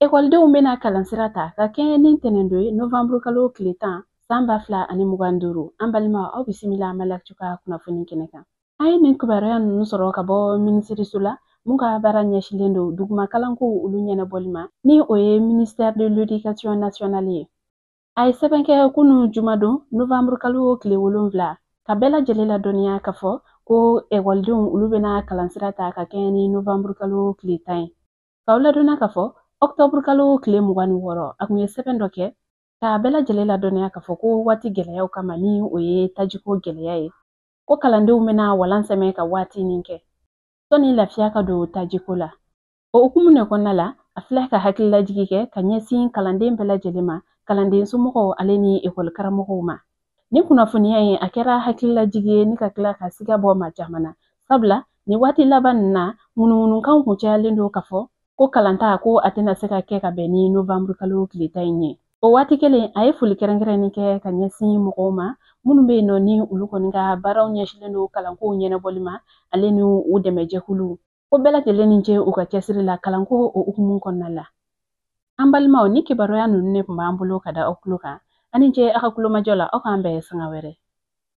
Ekɔlidenw bɛna kalansira ta ka kɛɲɛ ni ntɛnɛndon ye novanburukalo tile 10 san 2025. An balimaw, aw bisimila Maliactu ka kunnafoni kɛnɛ kan. An ye nin kibaruya ninnu sɔrɔ ka bɔ minisiriso la mun ka baara ɲɛsilen don duguma kalankow olu ɲɛnabɔli ma, ni o ye ministère de l'éducation nationale ye. A ye sɛbɛn kɛ kunu jumadon novanburukalo tile 7 ka bɛɛ lajɛlen ladɔnniya k'a fɔ ko ekɔlidenw olu bɛna kalansira ta ka kɛɲɛ ni novanburukalo tile 10 ye. K'aw ladɔnniya k'a fɔ ɔkutɔburukalo tile 26 a kun ye sɛbɛn dɔ kɛ k'a bɛɛ lajɛlen ladɔnniya k'a fɔ ko waati gɛlɛyaw kama, ni o ye tajiko gɛlɛya ye, ko kalandenw bɛna walan sɛmɛ ka waati nin kɛ sɔnni lafiya ka don tajiko la. O hukumu de kɔnɔna la, a filɛ ka hakililajigi kɛ ka ɲɛsin kalanden bɛɛ lajɛlen ma, kalanden somɔgɔw ale ni ekɔli karamɔgɔw ma. Nin kunnafoniya in a kɛra hakililajigi ye ni ka tila ka siga bɔ maa caman na, sabula nin waati laban nin na ŋunuŋunukanw kun cayalen don k'a fɔ ko kalanta ko a tɛna se ka kɛ ka bɛn ni novanburukalo tile 10 in ye. O waati kelen, a ye foli kɛrɛnkɛrɛnnen kɛ ka ɲɛsin mɔgɔw ma minnu bɛ yen nɔ ni olu kɔni ka baaraw ɲɛsinnen don kalankow ɲɛnabɔli ma, ale ni u dɛmɛjɛkuluw, ko bɛɛ lajɛlen ni ce u ka cɛsiri la kalanko o hukumu kɔnɔna la. An balimaw, ni kibaruya ninnu de tun b'an bolo ka da aw tulo kan. A ni ce aw ka kulomajɔ la. Aw k'an bɛn sanga wɛrɛ.